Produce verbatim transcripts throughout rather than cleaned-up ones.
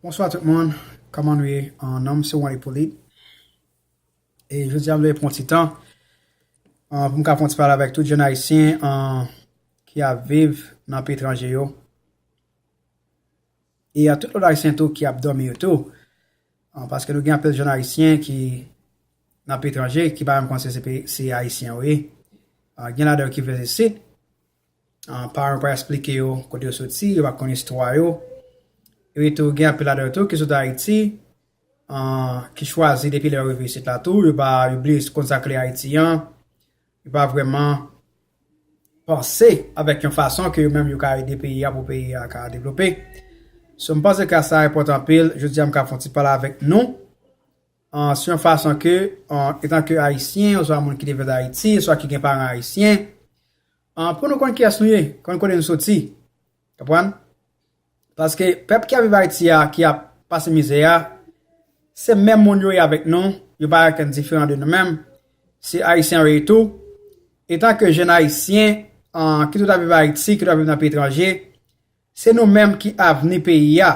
Bonswa tout moun, kòman nou ye? An, non m se Wan Ipolit. E jodi a m vle pran ti tan, an, pou m ka fè yon ti pale avèk tout jèn ayisyen, an, ki ap viv nan peyi etranje yo. E a tout lòt ayisyen tou ki ap dòmi yo tou. An, paske nou gen anpil jèn ayisyen ki nan peyi etranje ki pa menm konn si se pe- se ayisyen yo ye. An, gen ladan yo ki vle isit. An, paran yo pa eksplike yo kote yo soti, yo pa konn istwa yo. Epi tou gen anpil ladan yo tou ki sot Ayiti, an, ki chwazi depi lè yo rive isit la tou, yo pa, yo bliye konn sa k rele Ayiti an. Yo pa vrèman panse avèk yon fason ke yo menm yo ka ede peyi a pou peyi a ka devlope. So, m panse ka sa enpòtan anpil. Jodi a m ka fè yon ti pale avèk nou, an, sou yon fason ke, an, etanke ayisyen, oswa moun ki te fèt Ayiti, oswa ki gen paran ayisyen, an, pou nou konn kiyès nou ye, konn kote nou soti. Konprann? Paske pèp ki ap viv Ayiti a, ki ap pase mizè a, se menm moun yo ye avèk nou, yo pa okenn diferan de nou menm. Se ayisyen yo ye tou. Etanke jèn ayisyen, an, ki tou ap viv Ayiti, ki tou ap viv nan peyi etranje, se nou menm ki avni peyi a.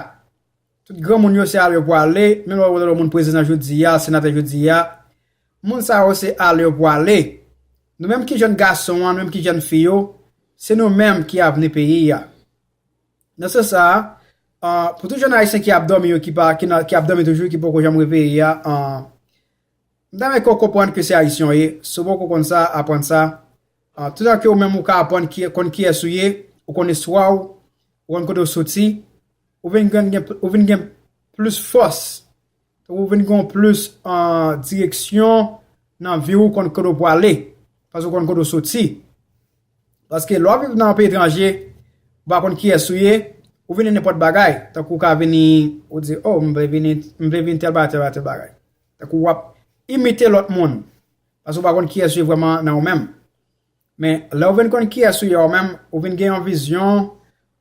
Tout granmoun yo se ale yo pwale, menm lè w wè yon moun prezidan jodi a, senatè jodi a, moun sa yo se ale yo pwale. Nou menm ki jèn gason an, nou menm ki jèn fi yo, se nou menm ki avni peyi a. Nan sans sa a, an, pou tout jèn ayisyen ki ap dòmi yo, ki pa, ki nan, ki ap dòmi toujou, ki poko janm reveye a, an, m ta renmen ke w konprann ke se ayisyen w ye. Si w poko konn sa, aprann sa. An, toutan ke ou menm ou ka aprann ki, konn kiyès ou ye, ou konn istwa w, ou konn kote w soti, ou vin gen, gen, ou vin gen plis fòs. Ou vin gen plis, an, direksyon nan vi w, konn kote w pwale, paske w konn kote w soti. Paske lè w ap viv nan yon peyi etranje, ou pa konn kiyès ou ye, ou vin nenpòt bagay. Tankou w ka vini, ou di, "Oh, m vle vini, m vle vin tèl bagay, tèl bagay, tèl bagay." Tankou w ap imite lòt moun, paske w pa konn kiyès ou ye vrèman nan ou menm. Men lè w vin konn kiyès ou ye ou menm, ou vin gen yon vizyon,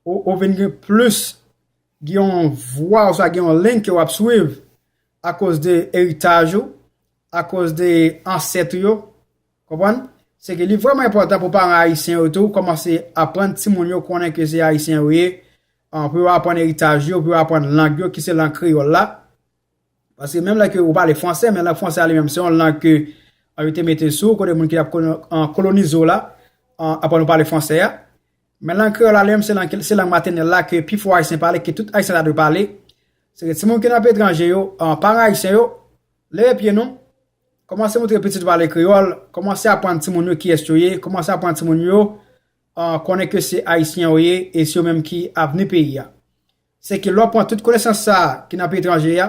ou, ou vin gen plis, gen yon vwa, oswa gen yon liy ke w ap swiv akoz de eritaj ou, akoz de ansèt ou yo. Konprann? Se ke li vrèman enpòtan pou paran ayisyen yo tou kòmanse aprann timoun yo konnen ke se ayisyen yo ye, an, pou yo aprann eritaj yo, pou yo aprann lang yo, ki se lang kreyòl la. Paske menm lè ke ou pale fransè, men lang fransè a li menm, se yon lang ke, an, yo te mete sou, kote moun ki ap kolo-, an, kolonize w la, an, aprann ou pale fransè a. Men lang kreyòl la, li menm, se lang, se lang matènèl la ke pifò ayisyen pale, ke tout ayisyen ta dwe pale. Se ke timoun ki nan peyi etranje yo, an, paran ayisyen yo, leve pye nou, kòmanse montre pitit ou pale kreyòl, kòmanse aprann timoun yo kiyès yo ye, kòmanse aprann timoun yo, an, konnen ke se ayisyen yo ye, e se yo menm ki avni peyi a. Se ke lè w pran tout konesans sa a ki nan peyi etranje a,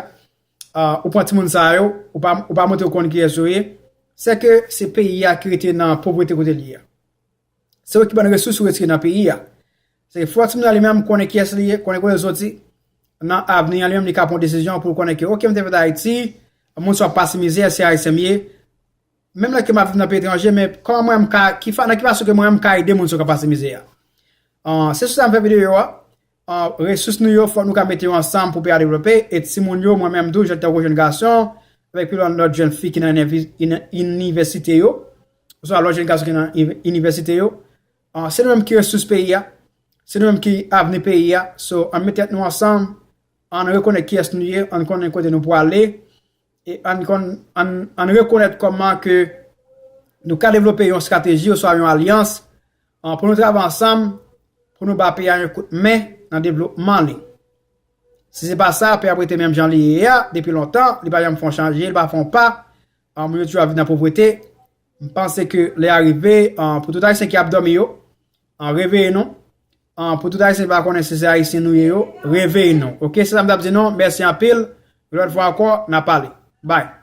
an, ou pran timoun sa yo, ou pa, ou pa montre yo konn kiyès yo ye, se ke se peyi a ki rete nan povrete kote li ye a. Se yo ki ban resous ou retire nan peyi a. Se fò timoun nan li menm konnen kiyès li ye, konnen kote l soti. Nan avni an, li menm li ka pran desizyon pou l konnen ke, "Oke, m te fèt Ayiti, moun sa w ap pase mizè, se ayisyen m ye." Menm lè ke m ap viv nan peyi etranje, men kòman mwen m ka, ki fa, nan ki fason ke mwen m ka ede moun sa yo k ap pase mizè a? An, se sou sa m fè videyo a. An, resous nou yo, fòk nou ka mete yo ansanm pou peyi a devlope. E timoun yo, mwen menm tou, jèn tankou jèn gason, avèk pi lòt lòt jèn fi ki nan inivi-, ini-, inivèsite yo, oswa lòt jèn gason ki nan iniv-, inivèsite yo. An, se nou menm ki resous peyi a, se nou menm ki avni peyi a. So, ann met tèt nou ansanm, ann rekonèt kiyès nou ye, ann konnen kote nou pwale, e ann konn, ann, ann rekonèt kòman ke nou ka devlope yon estrateji oswa yon alyans, an, pou nou travay ansanm, pou nou ba peyi a yon kout men nan devlopman li. Si se pa sa, peyi a ap rete menm jan li ye a depi lontan, li pa janm fè yon chanje, li pa fè yon pa, an, moun yo toujou ap viv nan povrete. M panse ke lè a rive, an, pou tout ayisyen ki ap dòmi yo, an, reveye nou. An, pou tout ayisyen ki pa konnen si se ayisyen nou ye yo, reveye nou. Oke, se sa m t ap di nou. Mèsi anpil. Yon lòt fwa ankò, n a pale. Bye.